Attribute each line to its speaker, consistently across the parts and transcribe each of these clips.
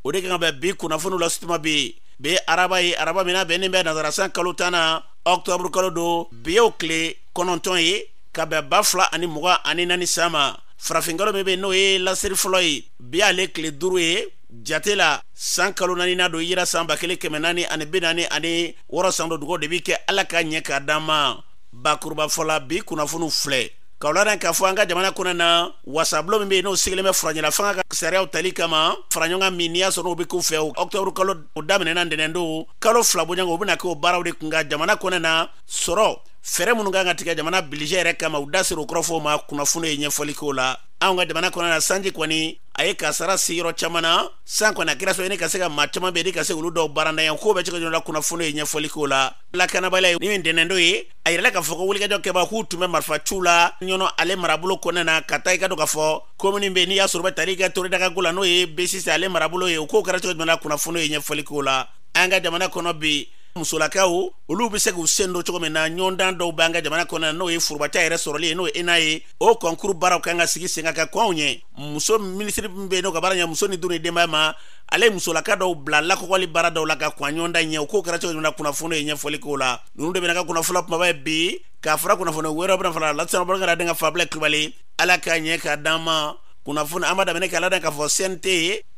Speaker 1: O de kan ka bɛn bi kunnafoniw la sutuma bi. Bi araba ye, araba min n'a bɛnnen bɛ nazarasan kalo 10 na, octobre kalo don, bi y'o tile 9 ye ka bɛn 2024 san ma. Farafinkalo min bɛ yen n'o ye lasiri fɔlɔ ye, bi y'ale tile 5 ye jate la, san kalo naaninan don, yira san 1446 san don. Dugawu de bi kɛ Ala ka ɲɛ k'a d'an ma. Bakuruba fɔla, bi kunnafoniw filɛ k'aw ladɔn k'a fɔ an ka jamana kɔnɔ na, wasabulon min bɛ yen n'o sigilen bɛ furancɛla fanga ka sariyaw tali kama, fara ɲɔgɔn kan min n'i y'a sɔrɔ n'o bɛ k'u fɛ, octobre kalo o daminɛna ntɛnɛn don, kalo 2 bɔɲɔgɔnko u bɛna kɛ o baaraw de kun kan jamana kɔnɔ na. Sɔrɔ fɛɛrɛ minnu kan ka tigɛ jamana budget yɛrɛ kama, u da sera o kɔrɔfɔw ma, kunnafoni ye ɲɛfɔli k'o la. Anw ka jamana kɔnɔ na, sanji kɔni a ye kasara se yɔrɔ caman na. San kɔni a kɛra sababu ye ni ka se ka maa caman bɛ yen ni ka se olu dɔw baarantanya. Ko bɛ cogo jumɛn la, kunnafoni ye ɲɛfɔli k'o la. Lakanabaliya ni min ntɛnɛn don ye, a yirala k'a fɔ ko wulikajɔ kɛbaa k'u tun bɛ marifaciw la Ɲɔnɔ ale marabolo kɔnɔna na, ka taa i ka dɔn k'a fɔ komini bɛ n'i y'a sɔrɔ bɛ tali kɛ Toridakago la, n'o ye B6 ale marabolo ye. O kow kɛra cogo jumɛn la, kunnafoni ye ɲɛfɔli k'o la. An ka jamana kɔnɔ bi, musolakaw olu bɛ se k'u sen don cogo min na ɲɔgɔndan dɔw b'an ka jamana kɔnɔ na, n'o ye forobaca yɛrɛ sɔrɔli ye, n'o ye ENA ye. O concours baaraw kan ka sigi sen kan ka kɔn anw ɲɛ. Muso minisiri min bɛ yen n'o ka baara ɲɛ muso ni du ni denbaya ma, ale ye musolaka dɔw bila lakɔgɔli baara dɔw la ka kɔn ɲɔgɔndan ɲɛ. O kow kɛra cogo jumɛn na, kunnafoni ye ɲɛfɔli k'o la. Ninnu de bɛna ka kunnafoni kumaba ye bi, k'a fara kunnafoni wɛrɛw bɛna fara lasana bɔlɔnkara den ka Fabila Kulubali. Ala k'a ɲɛ k'a d'an ma. Kunnafoni an b'a daminɛ k'a ladɔn k'a fɔ CNT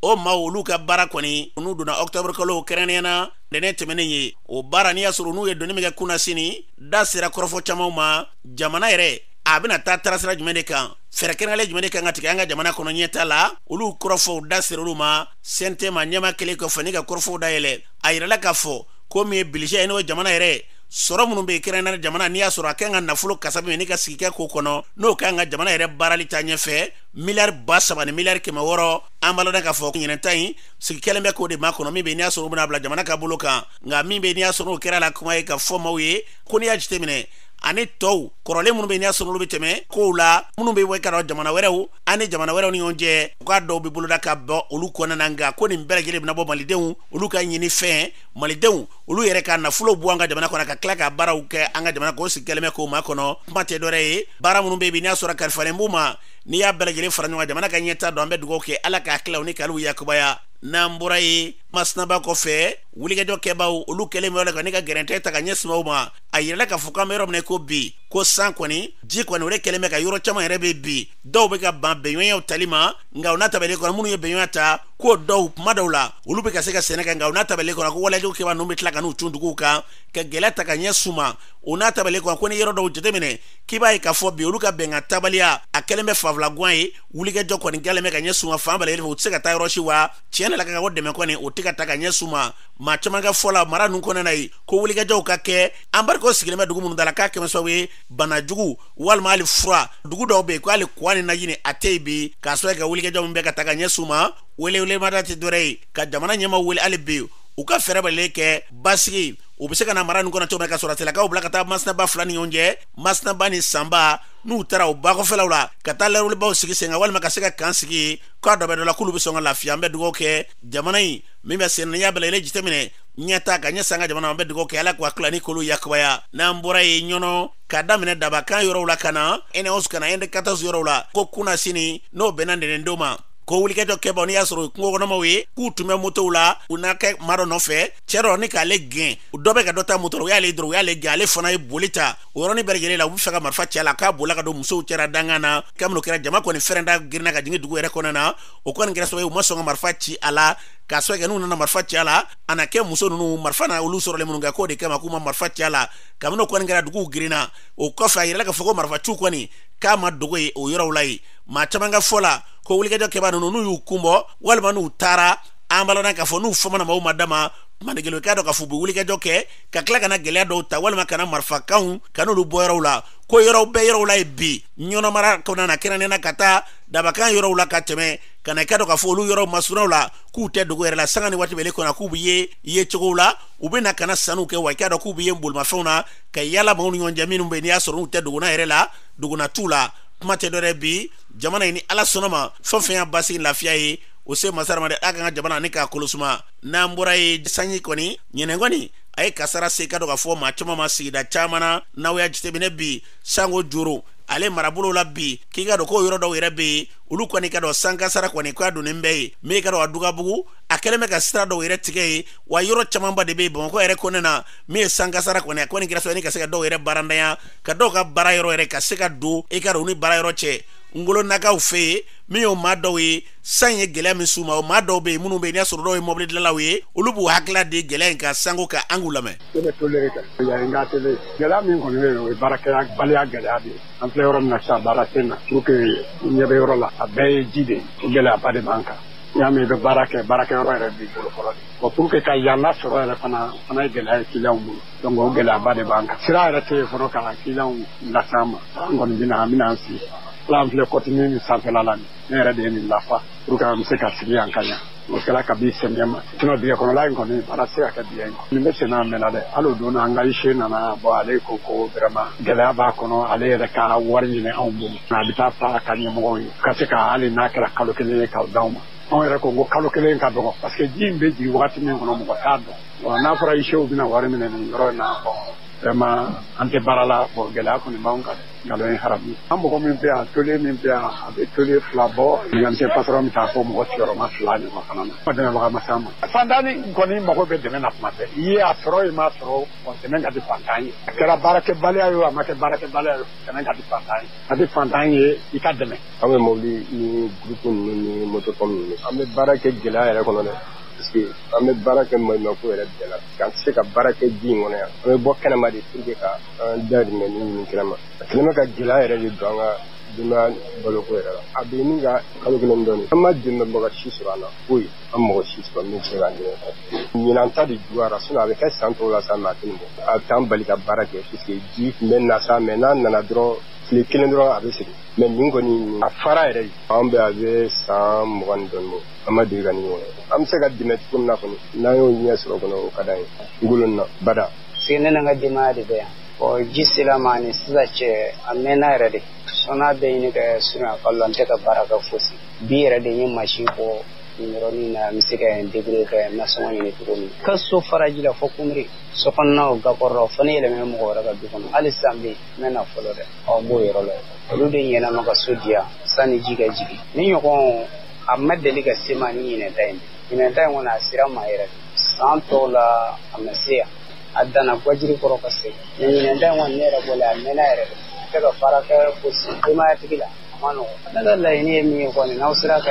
Speaker 1: o maaw olu ka baara kɔni n'u donna octobre kalo kɛrɛnkɛrɛnnenya na ntɛnɛn tɛmɛnen ye, o baara n'i y'a sɔrɔ n'u ye donni min kɛ kunnasini, da sera kɔrɔfɔ caman ma. Jamana yɛrɛ a bɛna taa taasira jumɛn de kan, fɛɛrɛ kɛrɛnkɛrɛnnen jumɛn de kan ka tigɛ an ka jamana kɔnɔ ɲɛta la, olu kɔrɔfɔw da sera olu ma. CNT ma ɲɛma kelen kɔfɛ ni ka kɔrɔfɔw dayɛlɛ, a yirala k'a fɔ ko min ye budget ye, n'o ye jamana yɛrɛ sɔrɔ minnu bɛ yen kɛrɛnkɛrɛnnenya jamana n'i y'a sɔrɔ a kan ka nafolo kasabi min ni ka sigi kɛ k'o kɔnɔ, n'o kan ka jamana yɛrɛ baarali ta ɲɛfɛ, miliyari 3000 ni miliyari 600. An b'a ladɔn k'a fɔ ɲinɛ ta in sigi kɛlen bɛ k'o de makɔnɔ, min bɛ n'i y'a sɔrɔ u bɛna bila jamana ka bolo kan. Nka min bɛ n'i y'a sɔrɔ o kɛra la kuma ye ka fɔ maaw ye ko n'i y'a jateminɛ ani tɔw kɔrɔlen minnu bɛ n'i y'a sɔrɔ olu bɛ tɛmɛ kow la, minnu bɛ bɔ ka jamana wɛrɛw ani jamana wɛrɛw ni ɲɔgɔn cɛ, u ka dɔw bɛ boloda ka bɔ olu kɔnɔna na. Nka ko nin bɛɛ lajɛlen bɛna bɔ malidenw olu ka ɲini fɛn, malidenw olu yɛrɛ ka nafolo bɔ an ka jamana kɔnɔ ka tila ka baaraw kɛ an ka jamana k'o sigi kɛlen bɛ k'o makɔnɔ. Kuma tɛ dɔwɛrɛ ye, baara minnu bɛ yen n'i y'a sɔrɔ kalifalen b'u ma, n'i y'a bɛɛ lajɛlen fara ɲɔgɔn kan jamana ka ɲɛta don. An bɛ dugawu kɛ Ala k'a tila u ni k'aliw yakubaya. N'an bɔra yen, Masinaba kɔfɛ, wulikajɔ kɛbaaw olu kɛlen bɛ ka ne ka gɛrɛntɛ ta ka ɲɛsin aw ma. A yirala k'a fɔ k'an bɛ yɔrɔ min na ko bi, ko san kɔni ji kɔni o de kɛlen bɛ ka yɔrɔ caman yɛrɛ bɛ bi, dɔw bɛ ka ban bɛnɲɔgɔnyaw tali ma. Nka o n'a ta bɛɛ kɔnɔ, minnu ye bɛnɲɔgɔnya ta ko dɔw kuma dɔw la olu bɛ ka se ka sɛnɛ kɛ, nka o n'a ta bɛɛ kɔnɔ ko walejugu kɛbaa ninnu bɛ tila ka n'u cun duguw kan ka gɛlɛya ta ka ɲɛsin u ma. O n'a ta bɛɛ kɔnɔ, ko ni yɔrɔ dɔw jateminɛ k'i b'a ye k'a fɔ bi olu ka bɛnkan tabaliya a kɛlen bɛ fanfilagwan ye. Wulikajɔ kɔni kɛlen bɛ ka ɲɛsin u ma fan bɛɛ lajɛlen fɛ, u tɛ se ka taa yɔrɔ si wa tiɲɛ na ka ko dɛmɛ kɔni o tɛ ka ta ka ɲɛsin u ma. Maa caman ka fɔ la mara ninnu kɔnɔna ye ko wulikajɔw ka kɛ embargo sigilen bɛ dugu minnu da la, k'a kɛmɛ sababu ye bana jugu walima hali fura. Dugu dɔw bɛ yen ko hali kuwa ni najini a tɛ yen bi, k'a sababu kɛ wulikajɔ min bɛ ka ta ka ɲɛsin u ma. Welewelemada tɛ dɔwɛrɛ ye ka jamana ɲɛmaaw wele hali bi u ka fɛɛrɛ bɛɛ kɛ basigi u bɛ se ka na mara ninnu kɔnɔ cogo min ka sɔrɔsilakaw bila ka taa Masinaba fila ni ɲɔgɔn cɛ, Masinaba ni Sanba, n'u taara u bakɔfɛlaw la ka taa lawulibaw sigi sen kan walima ka se ka kan sigi, k'a dɔ bɛ dɔ la k'olu bɛ sɔn ka lafiya. An bɛ dugawu kɛ jamana in min bɛ sen na, n'i y'a bɛɛ lajɛlen jateminɛ ɲɛta ka ɲɛsin an ka jamana, an bɛ dugawu kɛ Ala k'u hakili ni k'olu yakubaya. N'an bɔra yen, Ɲɔnɔ ka daminɛ Dabakan yɔrɔw la ka na N11 ka na N14 yɔrɔw la, ko kunnasini n'o bɛnna ntɛnɛndon ma, ko wulikajɔ kɛbaw n'i y'a sɔrɔ kungo kɔnɔmaw ye k'u tun bɛ motow la, u n'a kɛ maa dɔ nɔfɛ, cɛ dɔ ni k'ale gɛn, dɔ bɛ ka dɔ ta moto la, u y'ale dɔrɔn u y'ale gɛn, ale fana ye boli ta. O yɔrɔnin bɛɛ lajɛlen la u bɛ fɛ ka marifa ci a la, k'a bolila ka don musow cɛra dankan na. Kabini o kɛra, jama kɔni fɛrɛnda girinna ka jigin dugu yɛrɛ kɔnɔna na. O kɔni kɛra sababu ye u ma sɔn ka marifa ci a la, k'a sababu kɛ n'u nana marifa ci a la, a na kɛ muso ninnu marifa na olu sɔrɔlen minnu kɛ, k'o de kama k'u ma marifa ci a la. Kabini o kɔni kɛra, duguw girinna. O kɔfɛ a yirala k'a fɔ ko marifaciw kɔni k'a ma dogo ye o yɔrɔw la yen. Maa caman ka fɔ la ko wulikajɔ kɛbaa ninnu n'u y'u kunbɔ walima n'u taara, an b'a lɔn k'a fɔ n'u famana maaw ma dama manigelo, k'a dɔn k'a fɔ u bɛ wulikajɔ kɛ ka tila ka na gɛlɛya dɔw ta walima ka na marifakanw ka n'olu bɔ yɔrɔw la. Ko yɔrɔw bɛɛ yɔrɔw la yen bi Ɲɔnɔ mara kɔnɔna na, kɛrɛnkɛrɛnnenya na ka taa Dabakan yɔrɔw la ka tɛmɛ ka na i ka dɔn k'a fɔ olu yɔrɔw masurunnaw la k'u tɛ dogo yɛrɛ la, sanga ni waati bɛɛ kɔnɔ k'u bɛ ye cogow la, u bɛ na ka na sanniw kɛ wa i k'a dɔn k'u bɛ ye bolimafɛnw na ka yala maaw ni ɲɔgɔn cɛ minnu bɛ yen n'i y'a sɔrɔ n'u tɛ dogona yɛrɛ la, dogona t'u la. Kuma tɛ dɔwɛrɛ bi jamana in ni Ala sɔnna ma fɛn fɛn y'a basigi lafiya ye, o se masa ma dɛ, a kan ka jamana ni k'a kolosuma. N'an bɔra yen, sanji kɔni ɲinɛ kɔni a ye kasara se ka dɔn k'a fɔ maa caman ma sigida caman na. N'aw y'a jateminɛ bi, sango joro Ale marabolo la bi, k'i ka dɔn ko yɔrɔ dɔw yɛrɛ bɛ yen, olu kɔni ka dɔn sankasara kɔni k'a donnen bɛ yen. Min ka dɔn a Dugabugu, a kɛlen bɛ ka sira dɔw yɛrɛ tigɛ yen, wa yɔrɔ camanba de bɛ yen Bamakɔ yɛrɛ kɔnɔna na, min ye sankasara kɔni, a kɔni kɛra sababu ye ka se ka dɔw yɛrɛ baarantanya, ka dɔw ka baara yɔrɔ yɛrɛ ka se ka don i ka dɔn u ni baara yɔrɔ cɛ. Ngolonakaw fɛ yen, min y'o maa dɔw ye, san ye gɛlɛya min s'u ma, o maa dɔw bɛ yen minnu bɛ yen, n'i y'a sɔrɔ dɔw ye mobili dilanlaw ye, olu b'u hakilila di gɛlɛya in kan sanko ka an k'u lamɛn.
Speaker 2: Ne bɛ tolere kɛ yan, n ka tele gɛlɛya min kɔni bɛ yen, o ye baarakɛbaliya gɛlɛya de ye. An filɛ yɔrɔ min na sisan, baara tɛ na pour que ɲɛ bɛ yɔrɔ la, a bɛɛ ye ji de ye. O gɛlɛyaba de b'an kan. N'i y'a mɛn i bɛ baara kɛ, baarakɛyɔrɔ yɛrɛ b'i bolo fɔlɔ de. Bon, pour que ka yan lasɔrɔ yɛrɛ fana ye gɛlɛya ye clients bolo. Donc o gɛlɛyaba de b'an kan. Sira yɛrɛ tɛ yen fɔlɔ ka clients las'an ma. An kɔni bɛna, an bɛna an sigi. Ala, an filɛ kɔtini min sanfɛla la nin, ne yɛrɛ de ye nin lafa pour que an bɛ se ka sigi yan ka ɲa. O kɛra kabi samiya ma. Sinon dingɛ kɔnɔla in kɔni, baara tɛ se ka kɛ dingɛ in kɔnɔ. Nin bɛ senna a mɛnna dɛ. Hali o don na, an ka huissier nana bɔ, ale ko ko vraiment gɛlɛya b'a kɔnɔ, ale yɛrɛ ka wari ɲini anw bolo. A bɛ taa f'a ka ɲɛmɔgɔw ye ka se ka hali n'a kɛra kalo 1 ye k'aw d'anw ma. Anw yɛrɛ ko ko kalo 1 ka dɔgɔ, parce que ji in bɛ jigin wagati min kɔnɔ, mɔgɔ t'a dɔn. Bon, n'a fɔra huissier bɛna wari minɛ nin yɔrɔ in na, bon, vraiment an tɛ baara la. Bon, gɛlɛya kɔni b'anw kan dɛ. Nkalon ye haramu ye. An mɔgɔ min bɛ yan, tôlier min bɛ yan, a bɛ tôlier 2 bɔ. Mécanicien patron bɛ taa fɔ mɔgɔ sigiyɔrɔma 2 ɲɔgɔn fana na. Dɛmɛbaga ma s'an ma. Fantan kɔni mago bɛ dɛmɛ na tuma bɛɛ. I ye a sɔrɔ, i m'a sɔrɔ, bon, dɛmɛ ka di fantan ye. A kɛra baarakɛbaliya ye o, a ma kɛ baarakɛbaliya ye, dɛmɛ ka di fantan ye. A di fantan ye, i ka dɛmɛ.
Speaker 3: An bɛ mobili ni groupe ninnu ni moto pompe ninnu, an bɛ baara kɛ gɛlɛya yɛrɛ kɔnɔ dɛ. Parce que an bɛ baara kɛ maɲumanko yɛrɛ bɛɛ la. Parce que an tɛ se ka baara kɛ ji in kɔnɔ yan. An bɛ bɔ kɛnɛma de pour que ka an dahirimɛ ɲini kɛnɛma. A kɛlen bɛ ka gɛlɛya yɛrɛ de don an ka denbaya baloko yɛrɛ la. A bɛ ɲini ka kalo 1 dɔɔnin. An ma dɛmɛbaga si sɔrɔ an na foyi. An mɔgɔ si sɔrɔ min bɛ se k'an dɛmɛ. Ɲinan ta de juguyara, sinon a bɛ kɛ san tɔw la sa, mais a tɛ nin bɔ. A t'an bali ka baara kɛ puisque ji tun bɛ na sa, mais n'a nana dɔrɔn tile 1 dɔrɔn a bɛ segin. Mais nin kɔni a fara yɛrɛ. An bɛ a bɛ san 20 ni dɔɔnin bɔ. An ma deli ka nin ɲɔgɔn ye. An bɛ se ka dɛmɛ cogo min na kɔni, n'an y'o ɲɛ sɔrɔ kɔnɔ, o ka d'an ye. Ngolo na bada.
Speaker 4: Parce que ne n'an ka denbaya de bɛ yan. Bon, ji sera ma ni sisan cɛ, a mɛnna yɛrɛ de. Sɔnna bɛ ɲini ka surunya kalo la, n tɛ ka baara kɛ fosi. Bi yɛrɛ de n ye mansin bɔ nin yɔrɔnin na, n bɛ se ka n débrouiller ka nasɔngɔ ɲini cogo min. Ka so fara ji la fo Kunbiri. So kɔnɔnaw gakɔrɔlaw fo ne yɛlɛmɛ mɔgɔ wɛrɛ ka du kɔnɔ. Hali sisan bɛ yen, n bɛ na fɔlɔ dɛ. Ɔ, n b'o yɔrɔ la. Olu de ɲɛna ma ka so di yan sanni ji ka jigin. Ni ɲɔgɔn a ma deli ka se ma ni ɲinɛ ta in. Ɲinɛ ta in kɔni a sera ma yɛrɛ. San tɔw la a ma se yan. A danna gwajiri kɔrɔ ka se. Mɛ ɲinɛ ta in kɔni ne yɛrɛ bɔla a mɛnna yɛrɛ de. N tɛ ka baara kɛ fosi. Denbayatigi la a ma nɔgɔn. Ne ka laɲini ye min ye kɔni, n'aw sera ka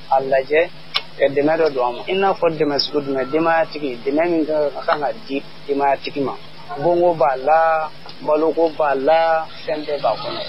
Speaker 4: a lajɛ ka dɛmɛ dɔ don an ma. I n'a fɔ dɛmɛ sugu jumɛn, denbayatigi, dɛmɛ min ka kan ka di denbayatigi ma. Bonko b'a la, baloko b'a la, fɛn bɛɛ b'a kɔnɔ.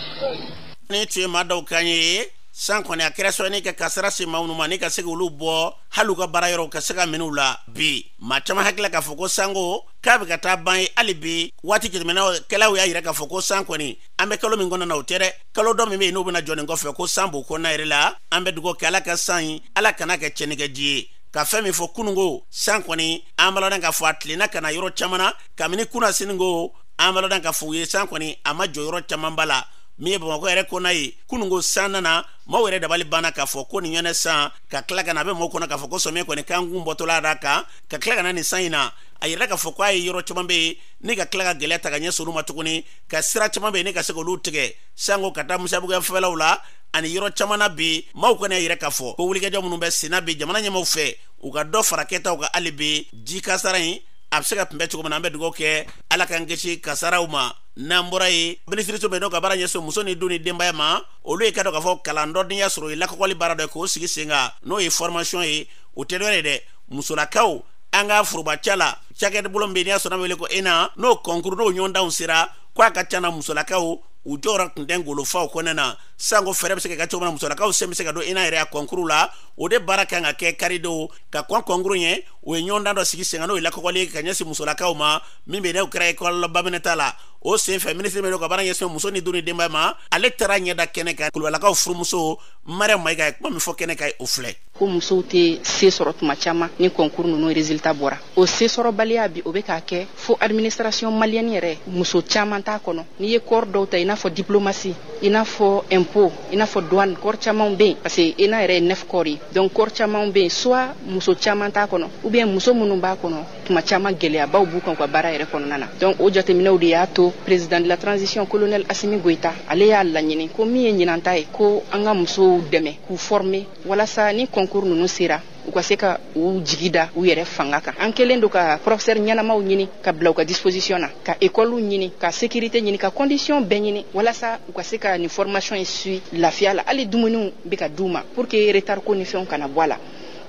Speaker 1: Ni tun ye maa dɔw kan ye, san kɔni a kɛra sɔnni ka kasara se maa minnu ma, ni ka se k'olu bɔ hali u ka baara yɔrɔw ka se ka minɛ u la bi. Maa caman hakili k'a fɔ ko sanko k'a bɛ ka taa ban ye hali bi. Waati jateminɛkɛlaw y'a yira k'a fɔ ko san kɔni, an bɛ kalo min kɔnɔ na, o tɛ dɛ, kalo dɔ min bɛ yen n'o bɛna jɔ nin kɔfɛ, ko san b'o kɔnɔna yɛrɛ la. An bɛ dugawu kɛ Ala ka san in, Ala kana kɛ tiɲɛnikɛji ye. Ka fɛn min fɔ kununko, san kɔni an b'a lɔn k'a fɔ a tilenna ka na yɔrɔ caman na kabini kunna siniko. An b'a lɔn k'a fɔ u ye san kɔni a ma jɔ yɔrɔ camanba la. Min ye Bamakɔ yɛrɛ kɔnɔ ye, kununko san nana, maaw yɛrɛ dabali banna k'a fɔ ko nin ɲɔgɔnna san ka tila ka na. A bɛ maaw kɔnɔ k'a fɔ ko sɔmiya kɔni k'an kun bɔtɔla d'a kan ka tila ka na nin san in na. A yɛrɛ k'a fɔ k'a ye yɔrɔ caman bɛ yen ni ka tila ka gɛlɛya ta ka ɲɛsin olu ma tuguni, ka sira caman bɛ yen ni ka se k'olu tigɛ sanko ka taa Musabugu fɛlaw la ani yɔrɔ caman na. Bi maaw kɔni y'a yɛrɛ k'a fɔ ko wulikajɔ minnu bɛ senna bi jamana ɲɛmaaw fɛ, u ka dɔ fara kɛtaw kan hali bi, ji kasara in a bɛ se ka kunbɛn cogo min na. An bɛ dugawu kɛ Ala k'an kisi kasaraw ma. N'an bɔra yen, minisiriso bɛ n'o ka baara ɲɛsin muso ni du ni denbaya ma, olu ye ka dɔn k'a fɔ kalan dɔ denya sɔrɔ, o ye lakɔkɔli baara dɔ ye k'o sigi sen kan, n'o ye formation ye. O tɛ dɔwɛrɛ ye dɛ, musolakaw an ka foroba ca la, cakɛda bolo min bɛ yen n'i y'a sɔrɔ n'a bɛ wele ko ENA, n'o concours n'o ɲɔgɔndanw sera, ko a ka ca na musolakaw u jɔyɔrɔ tun tɛ ngolofaw kɔnɔna na. Sanko fɛɛrɛ bɛ se ka kɛ cogo min na musolakaw sen bɛ se ka don ENA yɛrɛ ya concours la, o de baara kan ka kɛ karidon ka kɔn concours ɲɛ. O ye ɲɔgɔndan dɔ sigi sen kan, n'o ye lakɔkɔli ye ka ɲɛsin musolakaw ma, min bɛ yen n'o kɛra école Baminɛta la. O sen fɛ, minisiri min ka baara ɲɛsin muso ni du ni denbaya ma, ale taara ɲɛda kɛnɛ kan. Kulubalakaw furumuso Mariam Mayiga ye kuma min fɔ kɛnɛ kan, o filɛ.
Speaker 5: Ko musow tɛ se sɔrɔ tuma caman ni concours ninnu résultat bɔra, o se sɔrɔbaliya bi o bɛ k'a kɛ fo administration malienne yɛrɛ muso caman t'a kɔnɔ. N'i ye corps dɔw ta, i n'a fɔ diplomatie, i n'a fɔ impôt, i n'a fɔ douane, corps caman bɛ yen, parce que ENA yɛrɛ ye 9 corps ye. Donc corps caman bɛ yen, soit muso caman t'a kɔnɔ, ou bien bien muso minnu b'a kɔnɔ, tuma caman gɛlɛyabaw b'u kan u ka baara yɛrɛ kɔnɔna na. Donc o jateminɛw de y'a to président de la transition, colonel Assimi Goïta, ale y'a laɲini ko min ye ɲinan ta ye, ko an ka musow dɛmɛ k'u former walasa ni concours ninnu sera, u ka se ka u jigi da u yɛrɛ fanga kan. An kɛlen don ka professeur ɲɛnamaw ɲini ka bila u ka disposition na, ka école ɲini, ka sécurité ɲini, ka condition bɛɛ ɲini walasa u ka se ka nin formation in suit lafiya la. Hali dumuniw bɛ ka d'u ma pour que retard ko ni fɛnw kana bɔ a la.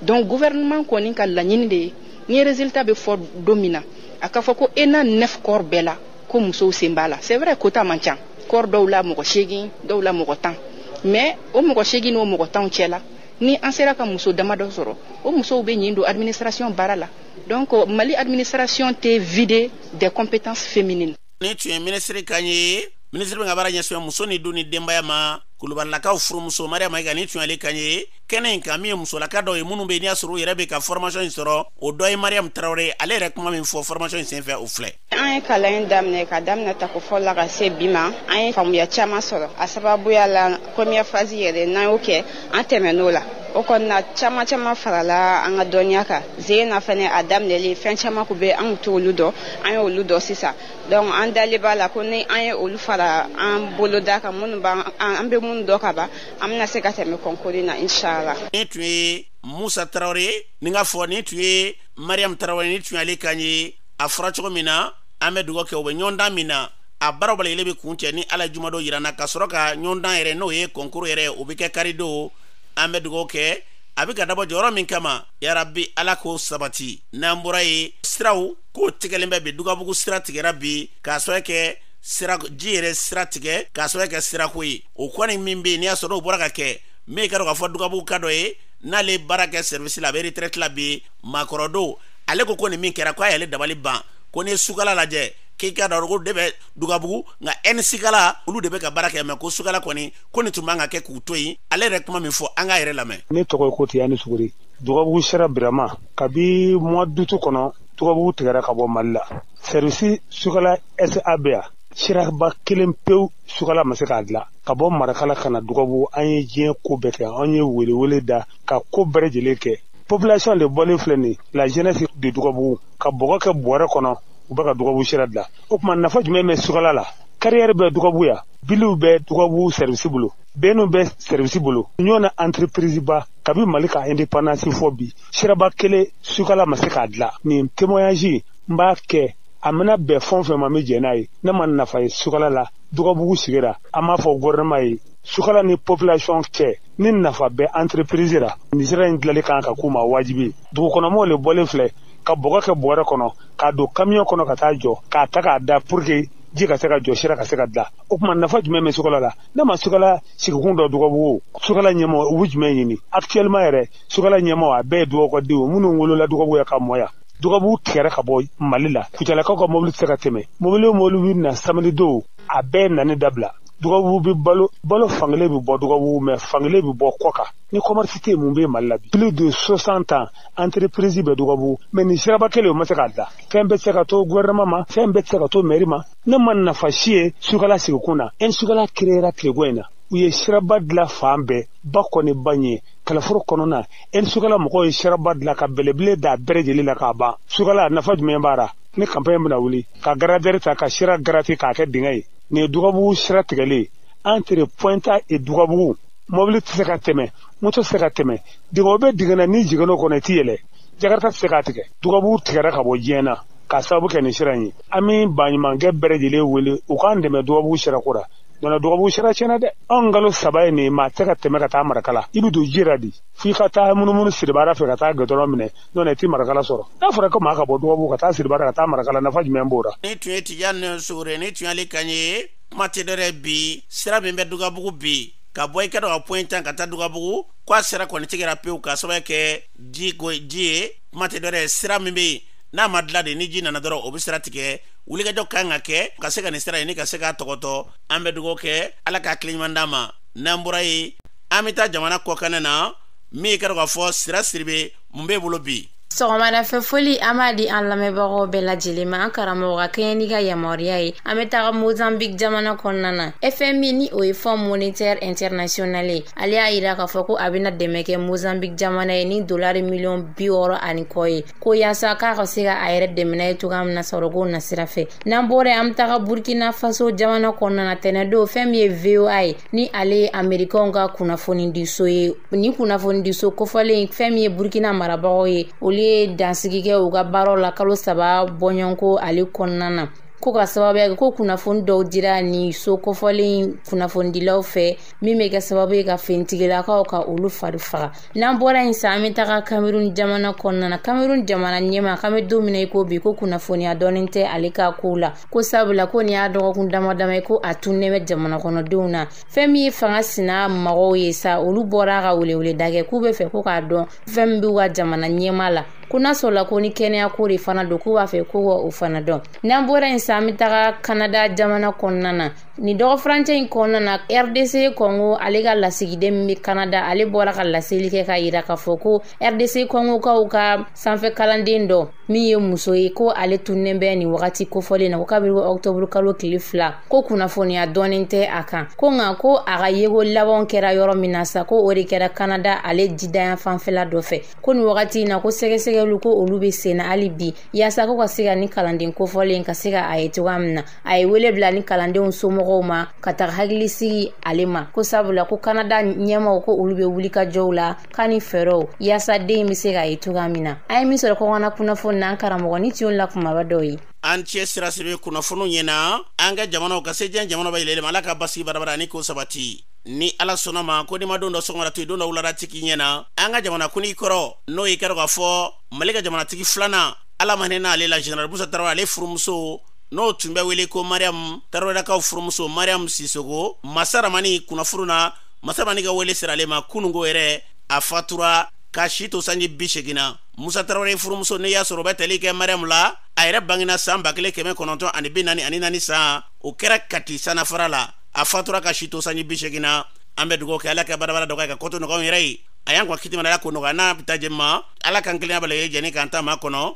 Speaker 5: Donc gouvernement kɔni ka laɲini de ye, ni résultat bɛ fɔ don min na, a ka fɔ ko ENA neuf corps bɛɛ la, ko musow sen b'a la. C'est vrai, quota man ca, corps dɔw la mɔgɔ 8, dɔw la mɔgɔ 10, mais o mɔgɔ 8 n'o mɔgɔ 10 cɛ la, ni an sera ka muso damadɔ sɔrɔ, o musow bɛ ɲin don administration baara la. Donc Mali administration tɛ vide des compétences féminines.
Speaker 1: Ni tun ye minisiri kan ye, minisiri min ka baara ɲɛsin muso ni du ni denbaya ma, Kulubalilakaw furumuso Mariam Mayiga, ni tun y'ale kan ye kɛnɛ in kan. Min ye musolaka dɔw ye minnu bɛ yen n'i y'a sɔrɔ u yɛrɛ bɛ ka formation in sɔrɔ, o dɔ ye Mariam Tarawele. Ale yɛrɛ kuma min fɔ formation in senfɛ, o filɛ.
Speaker 6: An ye kalan in daminɛ, ka daminɛ tako fɔlɔ la ka se bi ma, an ye faamuya caman sɔrɔ a sababuya la. Première phase yɛrɛ, n'an y'o kɛ, an tɛmɛn'o la, o kɔni caman caman farala an ka dɔnniya kan. Zena fɛnɛ, a daminɛlen, fɛn caman kun bɛ an kun t'olu dɔn, an y'olu dɔn sisan. Donc an dalen b'a la ko ni an ye olu fara an boloda kan, minnu b'an an bɛ minnu dɔn ka ban, an bɛna se ka tɛmɛ concours in na, inshallah.
Speaker 1: Ni tun ye Musa Tarawele ni ka fɔ, ni tun ye Mariam Tarawele, ni tun y'ale kan ye. A fɔra cogo min na, an bɛ dugawu kɛ, u bɛ ɲɔgɔndan min na, a baaraw bɛɛ bɛ kun cɛ ni Ala ye juma dɔ yira n na, ka sɔrɔ ka ɲɔgɔndan yɛrɛ, n'o ye concours yɛrɛ, o bɛ kɛ karidon. An bɛ dugawu kɛ, a bɛ ka dabɔ jɔyɔrɔ min kama, yarabi Ala k'o sabati. N'an bɔra yen, siraw k'o tigɛlen bɛ bi. Dugabugu sira tigɛra bi k'a sababu kɛ sira ji yɛrɛ sira tigɛ, k'a sababu kɛ sirako ye. O kɔni min bɛ yen n'i y'a sɔrɔ n'o bɔra ka kɛ min ka dɔn k'a fɔ Dugabugu ka dɔ ye, n'ale baara kɛ service la, a bɛ retraite la bi, maakɔrɔ don. Ale ko ko nin min kɛra, ko a y'ale dabali ban, ko n'i ye Sukala lajɛ, k'i ka dɔn ko de bɛ Dugabugu, nka ɛnisikala olu de bɛ ka baara kɛ mɛ, ko Sukala kɔni, ko nin tun man ka kɛ k'u to yen. Ale yɛrɛ kuma min fɔ, an k'a yɛrɛ lamɛn.
Speaker 2: Ne tɔgɔ ye ko Tiyani Suguri. Dugabugu sera Birama kabi mois d'août kɔnɔ, Dugabugu tigɛra ka bɔ Mali la. Service Sukala SA bɛ yan, siraba kelen pewu Sukala ma se k'a dilan ka bɔ Marakala ka na Dugabugu. An ye diɲɛ ko bɛɛ kɛ, an ye welewele da ka ko bɛɛ lajɛlen kɛ. Population de bɔlen filɛ nin, la jeunesse de Dugabugu, ka bɔgɔ kɛ bɔrɛ kɔnɔ, u bɛ ka Dugabugu sira dilan. O tuma nafa jumɛn bɛ Sukala la? Carrière bɛ Dugabugu yan, biliw bɛ Dugabugu service bolo, bɛnnu bɛ service bolo, ɲɔ na entreprise ba. Kabi Mali ka indépendance fɔ bi, siraba kelen Sukala ma se k'a dilan. Nin témoignage n b'a kɛ, a mana bɛn fɛn o fɛn ma, n bɛ jɛn n'a ye. Ne ma nafa ye Sukala la, Dugabugu sigira. An b'a fɔ gouvernement ye, Sukala ni population cɛ, ni nafa bɛ entreprise la, nin sira in dilanli kan ka k'u ma wajibi. Dugukɔnɔmɔgɔw le bɔlen filɛ ka bɔgɔ kɛ bɔrɛ kɔnɔ, k'a don camion kɔnɔ, ka taa jɔ k'a ta k'a da pour que ji ka se ka jɔ, sira ka se ka dilan. O tuma nafa jumɛn bɛ Sukala la? Ne ma Sukala sigikun dɔ Dugabugu. Sukala ɲɛmɔgɔ, u bɛ jumɛn ɲini actuellement yɛrɛ? Sukala ɲɛmɔgɔ, a bɛɛ ye Dugawu ka denw, minnu wolola Dugabugu ya ka mɔ yan. Dugabugu tigɛra ka bɔ Mali la, Kucalakaw ka mobili tɛ se ka tɛmɛ. Mobili o mobili bɛ na samedi don, a bɛɛ nani dabila. Dugabugu bɛ balo balo fankelen bɛ bɔ Dugabugu, mɛ fankelen bɛ bɔ kɔ kan. Ni commerce tɛ yen, mun bɛ Mali la bi? Plus de 60 ans, entreprise bɛ Dugabugu, mɛ nin siraba kelen o ma se k'a dilan. Fɛn bɛɛ tɛ se ka to gouvernement ma, fɛn bɛɛ tɛ se ka to mairie ma. Ne ma nafa si ye Sukala sigikun na. Sukala créera tileko in na, u ye siraba dilan fan bɛɛ, ba kɔni ba ɲɛ kalaforo kɔnɔna. Sukala mɔgɔw ye siraba dilan ka bɛlɛbele da bɛɛ lajɛlen la k'a ban. Sukala nafa jumɛn b'a la? Ni campagne bɛna wuli, ka gradeur ta ka sira gratter k'a kɛ dingɛ ye. Nin ye Dugabugu sira tigɛlen entre Pointe A et Dugabugu, mobili tɛ se ka tɛmɛ, moto tɛ se ka tɛmɛ. Dingɛ o bɛ dingɛ na, n'i jiginn'o kɔnɔ, i t'i yɛlɛ, Jakarta tɛ se k'a tigɛ. Dugabugu tigɛra ka bɔ diɲɛ na k'a sababu kɛ nin sira in ye. An bɛ baɲumankɛ bɛɛ lajɛlen wele u k'an dɛmɛ Dugabugu sirako la. Nɔnɔ Dugabugu sira tiɲɛna dɛ. Anw kalo 3 ye nin ye, maa tɛ ka tɛmɛ ka taa Marakala. I bɛ don ji la de, f'i ka taa munumunu Siribara fɛ ka taa gudɔrɔn minɛ, nɔnɔ i tɛ Marakala sɔrɔ. N'a fɔra ko maa ka bɔ Dugabugu ka taa Siribara ka taa Marakala, nafa jumɛn b'o la?
Speaker 1: Ni tun ye Tijani Sogore, ni tun y'ale kan ye. Kuma tɛ dɔwɛrɛ bi, sira min bɛ Dugabugu bi, ka bɔ i ka dɔn ka Pointe ka taa Dugabugu, ko a sira kɔni tigɛra pewu k'a sababu kɛ ji ko ji ye. Kuma tɛ dɔwɛrɛ, sira min bɛ yen n'a ma dilan de, ni ji nana dɔrɔn, o bɛ sira tigɛ. Wulikajɔ kan ka kɛ ka se ka nin sira ɲini ka se k'a tɔgɔtɔ. An bɛ dugawu kɛ, Ala k'a tile ɲuman d'an ma. N'an bɔra yen, an bɛ taa jamana kɔkanɛ na. Min ka dɔn k'a fɔ Sira Siribe, mun b'e bolo bi?
Speaker 7: Sɔgɔmadafɛ foli an b'a di an lamɛnbagaw bɛɛ lajɛlen ma. An karamɔgɔ ka kɛɲɛ n'i ka yamaruya ye, an bɛ taga Mozambique jamana kɔnɔna na. FMI, ni o ye Fonds monétaire international ye, ale y'a yira k'a fɔ ko a bɛna dɛmɛ kɛ Mozambique jamana ye ni dolari miliyɔn 60 ani kɔ ye, ko yaasa k'a ka se ka a yɛrɛ dɛmɛ n'a ye cogoya min na sɔrɔko nasira fɛ. N'an bɔra yen, an bɛ taga Burkina Faso jamana kɔnɔna na. Tɛnɛdon, fɛn min ye VOA ye, ni ale ye Amerikɛnw ka kunnafonidiso ye, ni kunnafonidiso kofɔlen, fɛn min ye Burkina marabagaw ye, olu ye dansigi kɛ u ka baaraw la kalo 3 bɔɲɔgɔnko ale kɔnɔna na, ko ka sababuya kɛ ko kunnafoni dɔw dira ni so kofɔlen kunnafonidilaw fɛ, min bɛ kɛ sababu ye ka finitigilakaw ka olu fari faga. N'an bɔra yen sa, an bɛ taga Cameroun jamana kɔnɔna na. Cameroun jamana ɲɛma, k'an bɛ don min na i ko bi, ko kunnafoniya dɔɔnin tɛ ale ka kow la, ko sabula ko nin y'a dɔgɔkun dama dama ye ko a tunnen bɛ jamana kɔnɔdenw na. Fɛn min ye fanga sina mɔgɔw ye sa, olu bɔra ka weleweleda kɛ k'u bɛ fɛ ko k'a dɔn fɛn min b'u ka jamana ɲɛma la, ko n'a sɔrɔla ko ni kɛnɛya ko de fana don, k'u b'a fɛ ko ka o fana dɔn. N'an bɔra yen sa, an bɛ taga Kanada jamana kɔnɔna na. Nin dɔgɔfurancɛ in kɔnɔna na, RDC Congo ale ka lasigiden min bɛ Kanada, ale bɔra ka laseli kɛ k'a yira k'a fɔ ko RDC Congokaw ka sanfɛ kalanden dɔ min ye muso ye, ko ale tunnen bɛ nin wagati kofɔlen na, ko kabini octobre kalo tile 2, ko kunnafoniya dɔɔnin tɛ a kan, ko nka ko a ka yeko labanw kɛra yɔrɔ min na sa, ko o de kɛra Kanada ale jidanya fanfɛla dɔ fɛ, ko nin wagati in na, ko sɛgɛsɛgɛliw ko olu bɛ sen na hali bi, yaasa ko ka se ka ni kalanden kofɔlen ka se ka a ye cogoya min na. A ye wele bila ni kalandenw somɔgɔw ma ka taga hakili sigi ale ma, ko sabula ko Kanada ɲɛmaw ko olu bɛ wuli ka jɔw la ka ni fɛɛrɛw yaasa den bɛ se k'a ye cogoya min na. An ye min sɔrɔ kɔkanna kunnafoni na, an karamɔgɔ ni tiɲɛ la kumaba dɔw ye.
Speaker 1: An cɛ sira sebe kunnafoniw ɲɛna an ka jamanaw ka se diɲɛ jamana bɛ yɛlɛma. Ala ka basigi barabara ani k'o sabati. Ni Ala sɔnna ma, ko n'i ma don dɔ sɔgɔmada to yen, don dɔ wulada ti k'i ɲɛna. An ka jamana kuntigi kɔrɔ, n'o ye kɛra k'a fɔ Mali ka jamanatigi filanan, Ala ma hinɛ n'ale la, Général Musa Tarawele, ale furumuso n'o tun bɛ wele ko Mariam, Tarawelekaw furumuso Mariam Sisoko, Masaramani kunnafuru na, Masaramani ka wele sera ale ma kununko yɛrɛ. A fatura ka si to sanji 80 na. Musa Tarawele furumuso, n'i y'a sɔrɔ o bɛ tali kɛ Mariam la, a yɛrɛ bangena san 1944 san, o kɛra Kati sanafara la. A fatura ka si to sanji 80 na. An bɛ dugawu kɛ, Ala ka barabara dɔgɔya ka kɔtɔ nɔgɔya yɛrɛ ye. A y'an ka kiti mana, Ala ko nɔgɔya n'a bɛ taa jɛ ma. Ala k'an kelenya bala ye jɛni k'an ta ma kɔnɔ.